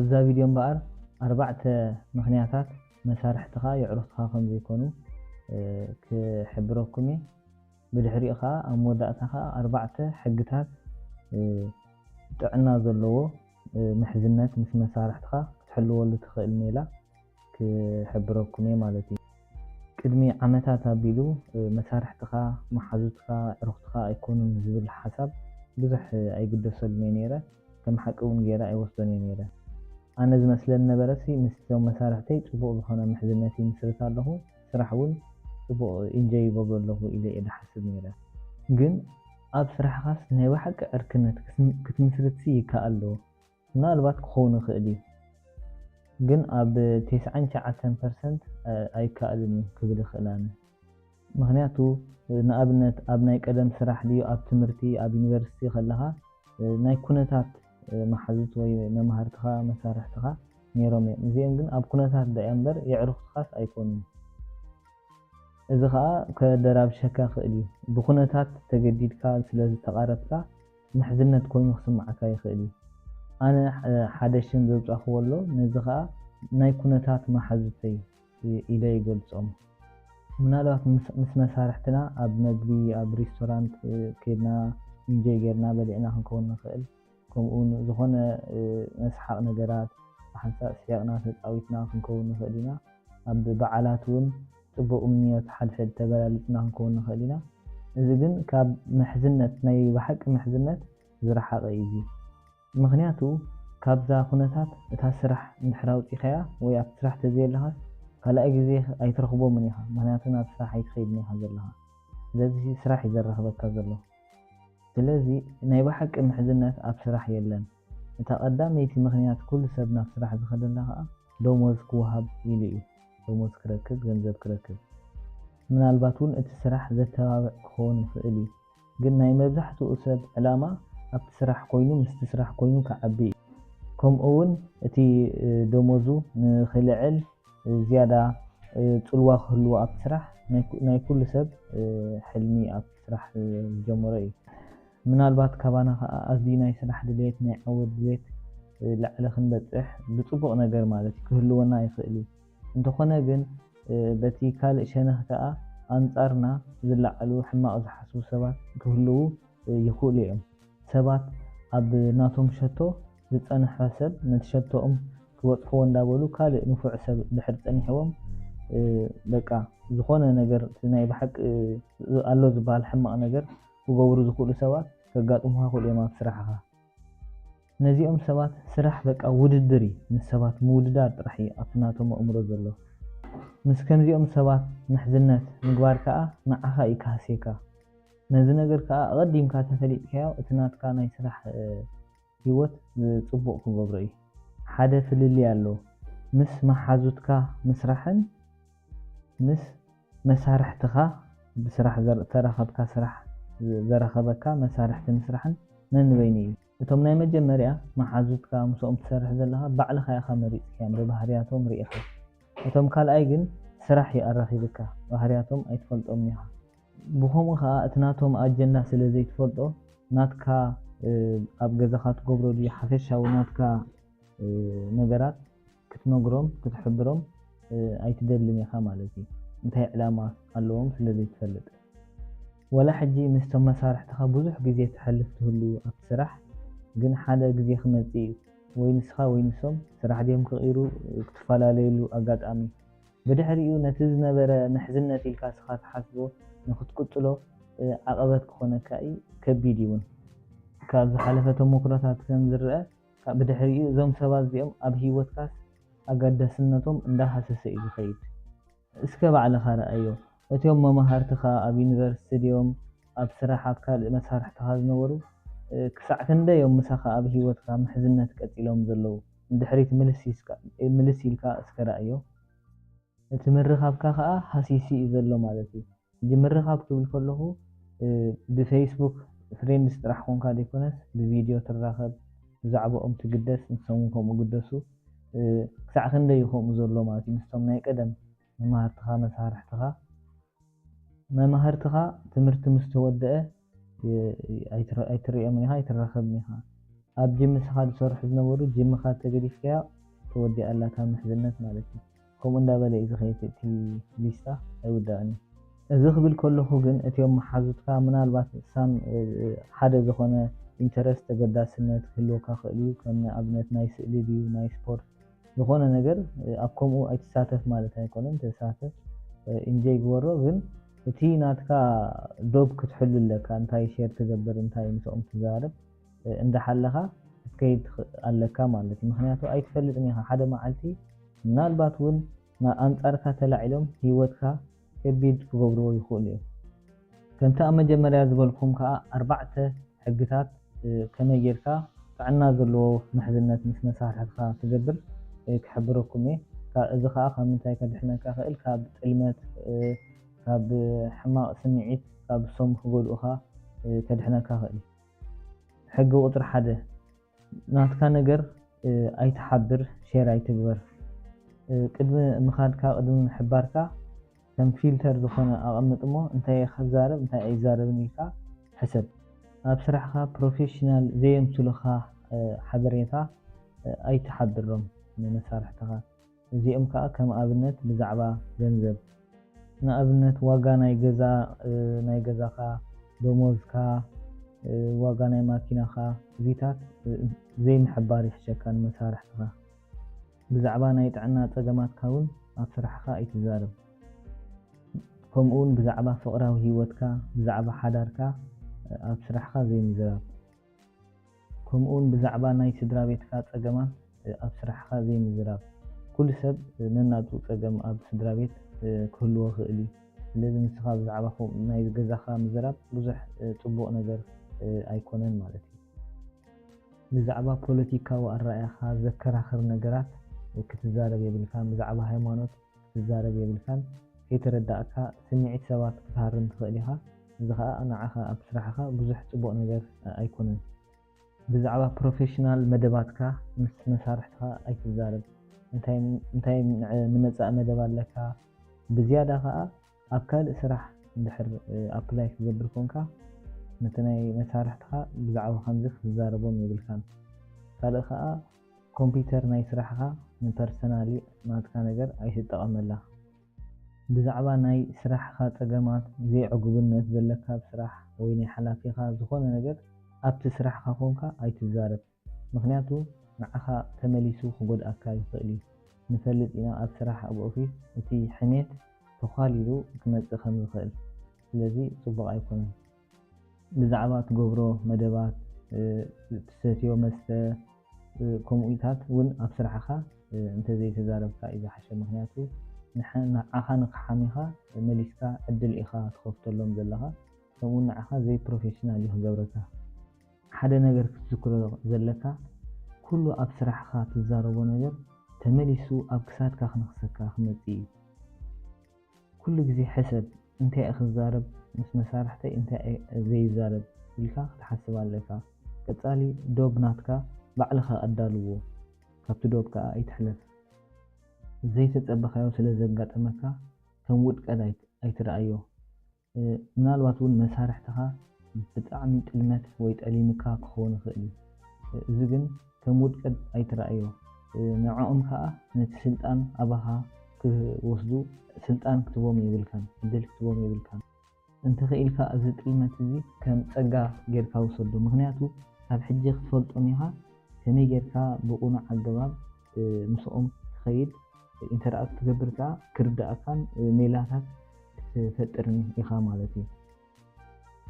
እዛ ቪድዮ እምበኣር ኣርባዕተ ምኽንያታት መሳርሕትኻ የዕሩኽትኻ ከም ዘይኮኑ ክሕብረኩም እየ። ብድሕሪኡ ኸዓ ኣብ መወዳእታ ኸዓ ኣርባዕተ ሕግታት ጥዕና ዘለዎ ምሕዝነት ምስ መሳርሕትኻ ክትሕልወሉ ትኽእል ሜላ ክሕብረኩም እየ ማለት እዩ። ቅድሚ ዓመታት ኣቢሉ መሳርሕትኻ፣ መሓዙትካ፣ ዕሩኽትኻ ኣይኮኑን ዝብል ሓሳብ ብዙሕ ኣይግደሰሉን እየ ነይረ። ከም ሓቂ እውን ገይረ ኣይወስዶን እየ ነይረ። ኣነ ዝመስለኒ ነበረሲ ምስቶም መሳርሕተይ ፅቡቕ ዝኾነ ምሕዝነት ይምስርት ኣለኹ፣ ስራሕ እውን ፅቡቕ ኢንጆይ ይገብሮ ኣለኹ ኢለ እየ ዝሓስብ ነይረ። ግን ኣብ ስራሕኻስ ናይ ብሓቂ ዕርክነት ክትምስርትሲ ይከኣል ዶ? ምናልባት ክኸውን ይኽእል እዩ፣ ግን ኣብ ተስዓን ትሽዓተን ፐርሰንት ኣይከኣልን እዩ ክብል ይኽእል ኣነ። ምኽንያቱ ንኣብነት ኣብ ናይ ቀደም ስራሕ ድዩ ኣብ ትምህርቲ ኣብ ዩኒቨርሲቲ ከለኻ ናይ ኩነታት መሓዙት ወይ መማህርትኻ መሳርሕትኻ ነይሮም እዮም። እዚኦም ግን ኣብ ኩነታት ዳኣ እምበር የዕሩኽትኻስ ኣይኮኑን። እዚ ኸኣ ከደራብሸካ ይኽእል እዩ። ብኩነታት ተገዲድካ ስለ ዝተቓረብካ ምሕዝነት ኮይኑ ክስምዓካ ይኽእል እዩ። ኣነ ሓደ ሽም ዘውጻእክዎ ኣሎ፣ ነዚ ኸኣ ናይ ኩነታት መሓዙተይ ኢለ ይገልጾም። ምናልባት ምስ መሳርሕትና ኣብ መግቢ ኣብ ሪስቶራንት ከይድና ኢንጆይ ጌርና በሊዕና ክንከውን ንኽእል። ከምኡ እውን ዝኾነ መስሓቕ ነገራት ብሓንሳእ ስሒቕና ተጻዊትና ክንከውን ንኽእል ኢና። ኣብ በዓላት እውን ጽቡቕ ምንዮት ሓድሕድ ተበላሊጽና ክንከውን ንኽእል ኢና። እዚ ግን ካብ ምሕዝነት ናይ ብሓቂ ምሕዝነት ዝረሓቐ እዩ። እዚ ምኽንያቱ ካብዛ ኩነታት እታ ስራሕ እንድሕር ኣውጺኻያ ወይ ኣብቲ ስራሕ ተዘየለኻስ ካልኣይ ግዜ ኣይትረኽቦምን ኢኻ። ምኽንያቱ ናብ ስራሕ ኣይትኸይድን ኢኻ ዘለኻ። ስለዚ ስራሕ እዩ ዘራኽበካ ዘሎ። ስለዚ ናይ ብሓቂ ምሕዝነት ኣብ ስራሕ የለን። እታ ቀዳመይቲ ምኽንያት ኩሉ ሰብ ናብ ስራሕ ዝኸደላ ከኣ ደሞዝ ክወሃብ ኢሉ እዩ። ደሞዝ ክረክብ፣ ገንዘብ ክረክብ። ምናልባት እውን እቲ ስራሕ ዘተባብዕ ክኸውን ይኽእል እዩ። ግን ናይ መብዛሕትኡ ሰብ ዕላማ ኣብቲ ስራሕ ኮይኑ ምስቲ ስራሕ ኮይኑ ክዓቢ እዩ። ከምኡ እውን እቲ ደሞዙ ንኽልዕል ዝያዳ ፅልዋ ክህልዎ ኣብቲ ስራሕ ናይ ኩሉ ሰብ ሕልሚ ኣብቲ ስራሕ ዝጀመሮ እዩ። ምናልባት ካባና ከዓ ኣዝዩ ናይ ስራሕ ድሌት ናይ ዓወት ድሌት ላዕሊ ክንበፅሕ ብፅቡቕ ነገር ማለት እዩ ክህልወና ይኽእል እዩ። እንተኾነ ግን በቲ ካልእ ሸነኽ ከዓ ኣንፃርና ዝለዓሉ ሕማቕ ዝሓስቡ ሰባት ክህልዉ ይኽእሉ እዮም። ሰባት ኣብ ናቶም ሸቶ ዝፀንሐ ሰብ ነቲ ሸቶኦም ክበፅሕዎ እንዳበሉ ካልእ ንፉዕ ሰብ ድሕር ፀኒሕዎም በቃ ዝኾነ ነገር ናይ ብሓቂ ኣሎ ዝበሃል ሕማቕ ነገር ክገብሩ ዝኽእሉ ሰባት ከጋጥሙኻ ይኽእሉ እዮም ኣብ ስራሕኻ። ነዚኦም ሰባት ስራሕ በቃ ውድድር እዩ፣ ምስ ሰባት ምውድዳር ጥራሕ እዩ ኣብቲ ናቶም ኣእምሮ ዘሎ። ምስ ከምዚኦም ሰባት ምሕዝነት ምግባር ከዓ ንዓኻ እዩ ክሃስየካ። ነዚ ነገር ከዓ ኣቐዲምካ ተፈሊጥካዮ እቲ ናትካ ናይ ስራሕ ህይወት ፅቡቕ ክገብሮ እዩ። ሓደ ፍልልይ ኣሎ ምስ መሓዙትካ ምስራሕን ምስ መሳርሕትኻ ብስራሕ ዝተረኸብካ ስራሕ ዘረኸበካ መሳርሕቲ ምስራሕን ነንበይኑ እዩ። እቶም ናይ መጀመርያ መሓዙትካ ምስኦም ትሰርሕ ዘለኻ ባዕልኻ ኢኻ መሪፅካዮም ብባህርያቶም ርኢኻ። እቶም ካልኣይ ግን ስራሕ እዩ ኣራኺብካ፣ ባህርያቶም ኣይትፈልጦምን ኢኻ። ብኸምኡ ኸዓ እቲ ናቶም ኣጀንዳ ስለ ዘይትፈልጦ ናትካ ኣብ ገዛኻ ትገብሮ ድዩ ሓፈሻዊ ናትካ ነገራት ክትነግሮም ክትሕብሮም ኣይትደልን ኢኻ ማለት እዩ። እንታይ ዕላማ ኣለዎም ስለ ዘይትፈልጥ። ወላ ሕጂ ምስቶም መሳርሕትኻ ብዙሕ ግዜ ተሕልፍ ትህሉ ኣብቲ ስራሕ፣ ግን ሓደ ግዜ ክመጽእ እዩ ወይ ንስኻ ወይ ንሶም ስራሕ ድዮም ክቕይሩ ክትፈላለየሉ ኣጋጣሚ። ብድሕሪኡ ነቲ ዝነበረ ምሕዝነት ኢልካ ስኻ ትሓስቦ ንክትቅጽሎ ዓቐበት ክኾነካ እዩ፣ ከቢድ እዩ እውን። ካብ ዝሓለፈ ተሞክሮታት ከም ዝረአ ብድሕሪኡ እዞም ሰባት እዚኦም ኣብ ህይወትካስ ኣገዳስነቶም እንዳሃሰሰ እዩ ዝኸይድ። እስከ ባዕልኻ ረኣዮ። እቲኦም መማህርትኻ ኣብ ዩኒቨርሲቲ ድዮም ኣብ ስራሕ ኣብ ካልእ መሳርሕትኻ ዝነበሩ ክሳዕ ክንደይ እዮም ምሳኻ ኣብ ህይወትካ ምሕዝነት ቀጺሎም ዘለዉ? ንድሕሪት ምልስ ኢልካ እስከ ረኣዮ። እቲ ምርኻብካ ከኣ ሃሲሱ እዩ ዘሎ ማለት እዩ። ሕጂ ምርኻብ ክብል ከለኹ ብፌስቡክ ፍሬንድስ ጥራሕ ኮንካ ዘይኮነስ ብቪድዮ ትራኸብ፣ ብዛዕባኦም ትግደስ፣ ንሶም እውን ከምኡ ግደሱ። ክሳዕ ክንደይ እዩ ከምኡ ዘሎ ማለት እዩ ምስቶም ናይ ቀደም መማህርትኻ መሳርሕትኻ። መማህርትኻ ትምህርቲ ምስ ተወደአ ኣይትርእዮምን ኢኻ ኣይትራኸብን ኢኻ። ኣብ ጅም ንስኻ ዝሰርሑ ዝነበሩ ጅምኻ ተገዲፍካዮ ተወዲኣ ኣላ እታ ምሕዝነት ማለት እዩ። ከምኡ እንዳበለ እዩ ዝኸይድ እቲ ሊስታ፣ ኣይውዳእን እዩ። እዚ ክብል ከለኹ ግን እቲኦም መሓዙትካ ምናልባት ሳም ሓደ ዝኾነ ኢንተረስት፣ ተገዳስነት ክህልወካ ክእል እዩ። ከም ኣብነት ናይ ስእሊ ድዩ ናይ ስፖርት ዝኾነ ነገር ኣብ ከምኡ ኣይትሳተፍ ማለት ኣይኮነን። ተሳተፍ፣ ኢንጆይ ግበሮ። ግን እቲ ናትካ ዶብ ክትሕሉ ኣለካ። እንታይ ሼር ትገብር፣ እንታይ ምስኦም ትዛረብ እንዳሓለኻ ክትከይድ ኣለካ ማለት እዩ። ምክንያቱ ኣይትፈልጥን ኢኻ፣ ሓደ መዓልቲ ምናልባት እውን ኣንጻርካ ተላዒሎም ህይወትካ ከቢድ ክገብርዎ ይኽእሉ እዮም። ከምቲ ኣብ መጀመርያ ዝበልኩም ከዓ ኣርባዕተ ሕግታት ከመይ ጌርካ ጥዕና ዘለዎ ምሕዝነት ምስ መሳርሕትካ ትገብር ክሕብረኩም እየ። እዚ ከዓ ካብ ምንታይ ከድሕነካ ይኽእል? ካብ ጥልመት፣ ካብ ሕማቕ ስምዒት፣ ካብ ሶም ክጎድኡኻ ከድሕነካ ይኽእል እዩ። ሕጊ ቁፅሪ ሓደ፣ ናትካ ነገር ኣይትሓብር፣ ሼር ኣይትግበር። ቅድሚ ምኻድካ፣ ቅድሚ ምሕባርካ ከም ፊልተር ዝኾነ ኣቐምጥ እሞ እንታይ እየ ክዛረብ እንታይ ኣይዛረብን ኢልካ ሕሰብ። ኣብ ስራሕኻ ፕሮፌሽናል ዘየምስሉኻ ሓበሬታ ኣይትሓብሮም ንመሳርሕትኻ። እዚኦም ከዓ ከም ኣብነት ብዛዕባ ገንዘብ፣ ንኣብነት ዋጋ ናይ ገዛ፣ ናይ ገዛኻ፣ ደሞዝካ፣ ዋጋ ናይ ማኪናኻ፣ እዚታት ዘይምሕባር ይሕሸካ ንመሳርሕትኻ። ብዛዕባ ናይ ጥዕና ጸገማትካ እውን ኣብ ስራሕኻ ኣይትዛረብ። ከምኡ እውን ብዛዕባ ፍቕራዊ ህይወትካ፣ ብዛዕባ ሓዳርካ ኣብ ስራሕኻ ዘይምዝራብ። ከምኡ እውን ብዛዕባ ናይ ስድራ ቤትካ ጸገማት ኣብ ስራሕኻ ዘይምዝራብ። ኩሉ ሰብ ነናቱ ጸገም ኣብ ስድራ ቤት ክህልዎ ይኽእል እዩ። ስለዚ ንስኻ ብዛዕባ ከምኡ ናይ ገዛኻ ምዝራብ ብዙሕ ጽቡቕ ነገር ኣይኮነን ማለት እዩ። ብዛዕባ ፖለቲካዊ ኣረኣእያኻ ዘከራኽር ነገራት ክትዛረብ የብልካን። ብዛዕባ ሃይማኖት ክትዛረብ የብልካን። ከይተረዳእካ ስምዒት ሰባት ክትሃርም ትኽእል ኢኻ። እዚ ኸኣ ንዓኻ ኣብ ስራሕኻ ብዙሕ ጽቡቕ ነገር ኣይኮነን። ብዛዕባ ፕሮፌሽናል መደባትካ ምስ መሳርሕትኻ ኣይትዛረብ። እንታይ እንታይ ንመጻኢ መደብ ኣለካ? ብዝያዳ ኸኣ ኣብ ካልእ ስራሕ እንድሕር ኣፕላይ ክትገብር ኮንካ፣ ነቲ ናይ መሳርሕትኻ ብዛዕባ ከምዚ ክትዛረቦም የብልካን። ካልእ ኸኣ ኮምፒውተር ናይ ስራሕኻ ንፐርሰናሊ ናትካ ነገር ኣይትጠቐመላ። ብዛዕባ ናይ ስራሕኻ ጸገማት፣ ዘይዕጉብነት ዘለካ ኣብ ስራሕ ወይ ናይ ሓላፊኻ ዝኾነ ነገር ኣብቲ ስራሕኻ ኮንካ ኣይትዛረብ። ምኽንያቱ ንዓኻ ተመሊሱ ክጎድኣካ ይኽእል እዩ። ንፈልጥ ኢና ኣብ ስራሕ ኣብ ኦፊስ እቲ ሕሜት ተዃሊሉ ክመጽእ ከም ዝኽእል። ስለዚ ጽቡቕ ኣይኮነን። ብዛዕባ ትገብሮ መደባት፣ ትሰትዮ መስተ፣ ከምኡታት እውን ኣብ ስራሕኻ እንተዘይተዛረብካ እዩ ዝሓሸ። ምኽንያቱ ንዓኻ ንኽሓሚኻ መሊስካ ዕድል ኢኻ ትኸፍተሎም ዘለኻ። ከምኡ ንዓኻ ዘይፕሮፌሽናል እዩ ክገብረካ። ሓደ ነገር ክትዝክሮ ዘለካ፣ ኩሉ ኣብ ስራሕኻ ትዛረቦ ነገር ተመሊሱ ኣብ ክሳድካ ክነኽሰካ ክመጽእ እዩ። ኩሉ ግዜ ሕሰብ፣ እንታይ እየ ክዛረብ፣ ምስ መሳርሕተይ እንታይ እየ ዘይዛረብ ኢልካ ክትሓስብ ኣለካ። ቀጻሊ ዶብ ናትካ ባዕልኻ ኣዳልዎ፣ ካብቲ ዶብ ከኣ ኣይትሕለፍ። ዘይተጸበኻዮ ስለ ዘጋጠመካ ከም ውድቀት ኣይትረኣዮ። ምናልባት እውን መሳርሕትኻ ብጣዕሚ ጥልመት ወይ ጠሊምካ ክኸውን ይኽእል እዩ። እዚ ግን ከም ውድቀት ኣይትረኣዮ። ንዕኦም ከኣ ነቲ ስልጣን ኣባኻ ክወስዱ ስልጣን ክትቦም የብልካን፣ ዕድል ክትቦም የብልካን። እንተኽኢልካ እዚ ጥልመት እዚ ከም ጸጋ ጌርካ ውሰዶ። ምኽንያቱ ካብ ሕጂ ክትፈልጦም ኢኻ ከመይ ጌርካ ብቕኑዕ ኣገባብ ምስኦም ትኸይድ፣ ኢንተርኣክት ትገብር ከኣ ክርድኣካን ሜላታት ክትፈጥርን ኢኻ ማለት እዩ።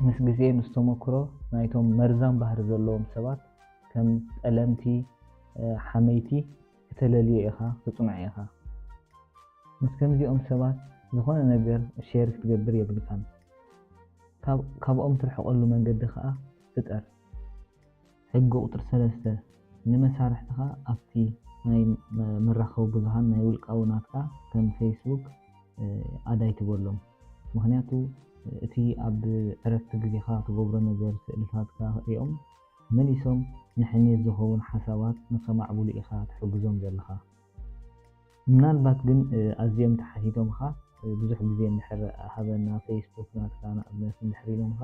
ምስ ግዜ ምስ ተመክሮ ናይቶም መርዛም ባህሪ ዘለዎም ሰባት ከም ጠለምቲ፣ ሓመይቲ ክተለልዮ ኢኻ፣ ክትጽንዖ ኢኻ። ምስ ከምዚኦም ሰባት ዝኾነ ነገር ሼር ክትገብር የብልካን። ካብኦም ትርሕቐሉ መንገዲ ከኣ ፍጠር። ሕጊ ቁጽሪ ሰለስተ፣ ንመሳርሕትኻ ኣብቲ ናይ መራኸቢ ብዙሃን ናይ ውልቃዊ ናትካ ከም ፌስቡክ ኣድ ኣይትበሎም። ምኽንያቱ እቲ ኣብ ዕረፍቲ ግዜኻ ትገብሮ ነገር ስእልታትካ ሪኦም መሊሶም ንሕሜት ዝኸውን ሓሳባት ንኸማዕብሉ ኢኻ ትሕግዞም ዘለኻ። ምናልባት ግን ኣዝዮም ተሓቲቶምኻ ብዙሕ ግዜ እንድሕር ሃበና ፌስቡክ ናትካ ንኣብነት እንድሕር ኢሎምኻ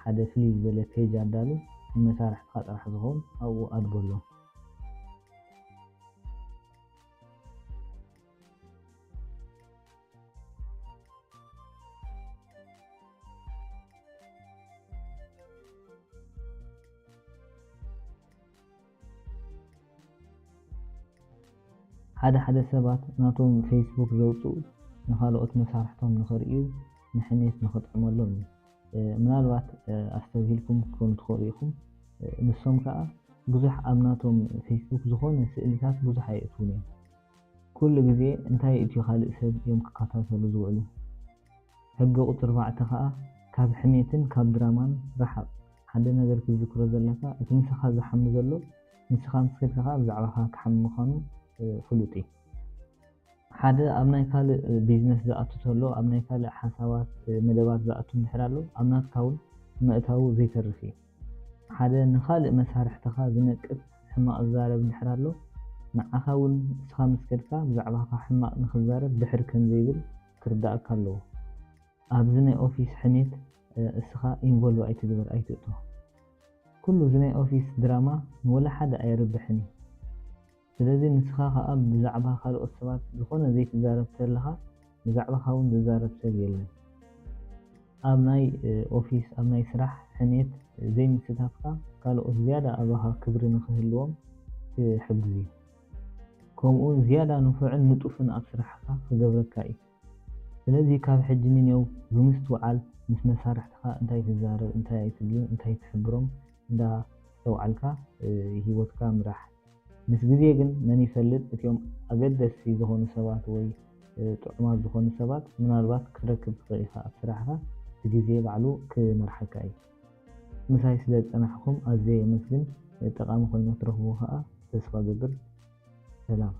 ሓደ ፍልይ ዝበለ ፔጅ ኣዳሉ ንመሳርሕትኻ ጥራሕ ዝኸውን ኣብኡ ኣድ በሎ። ሓደ ሓደ ሰባት ናቶም ፌስቡክ ዘውፅኡ ንኻልኦት መሳርሕቶም ንኽርእዩ፣ ንሕሜት ንኽጥዕመሎም እዩ። ምናልባት ኣስተብሂልኩም ክትኮኑ ትኽእሉ ኢኹም። ንሶም ከዓ ብዙሕ ኣብ ናቶም ፌስቡክ ዝኾነ ስእልታት ብዙሕ ኣየእትውን እዮም። ኩሉ ግዜ እንታይ እትዩ ካልእ ሰብ እዮም ክከታተሉ ዝውዕሉ። ሕጊ ቁፅሪ ኣርባዕተ ከዓ ካብ ሕሜትን ካብ ድራማን ርሓቕ። ሓደ ነገር ክትዝክሮ ዘለካ፣ እቲ ንስኻ ዝሓሚ ዘሎ ንስኻ ምስ ከድካ ከዓ ብዛዕባኻ ክሓሚ ምዃኑ ፍሉጥ እዩ። ሓደ ኣብ ናይ ካልእ ቢዝነስ ዝኣቱ ተሎ፣ ኣብ ናይ ካልእ ሓሳባት መደባት ዝኣቱ እንድሕር ኣሎ፣ ኣብ ናትካ እውን መእታው ዘይተርፍ እዩ። ሓደ ንኻልእ መሳርሕትኻ ዝነቅፍ ሕማቕ ዝዛረብ እንድሕር ኣሎ፣ ንዓኻ እውን ንስኻ ምስ ከድካ ብዛዕባኻ ሕማቕ ንኽዛረብ ድሕር ከም ዘይብል ክርዳእካ ኣለዎ። ኣብዚ ናይ ኦፊስ ሕሜት እስኻ ኢንቮልቭ ኣይትግበር፣ ኣይትእቶ። ኩሉ እዚ ናይ ኦፊስ ድራማ ንወላ ሓደ ኣየርብሕን እዩ። ስለዚ ንስኻ ከዓ ብዛዕባ ካልኦት ሰባት ዝኾነ ዘይትዛረብ ተለኻ፣ ብዛዕባኻ እውን ዝዛረብ ሰብ የለን። ኣብ ናይ ኦፊስ፣ ኣብ ናይ ስራሕ ሕሜት ዘይምስታፍካ ካልኦት ዝያዳ ኣባኻ ክብሪ ንኽህልዎም ክሕግዝ እዩ። ከምኡ እውን ዝያዳ ንፉዕን ንጡፍን ኣብ ስራሕካ ክገብረካ እዩ። ስለዚ ካብ ሕጂ ንኔው ብምስትውዓል ምስ መሳርሕትኻ እንታይ ትዛረብ፣ እንታይ ኣይትብልን፣ እንታይ ትሕብሮም እንዳስተውዓልካ ህይወትካ ምራሕ። ምስ ግዜ ግን መን ይፈልጥ፣ እቲኦም ኣገደስቲ ዝኾኑ ሰባት ወይ ጥዑማት ዝኾኑ ሰባት ምናልባት ክትረክብ ትኽእል ኢኻ ኣብ ስራሕኻ። እቲ ግዜ ባዕሉ ክመርሓካ እዩ። ምሳይ ስለ ዝጸናሕኩም ኣዝየ የመስግን። ጠቓሚ ኮይኑ ክትረኽብዎ ከኣ ተስፋ ገብር። ሰላም።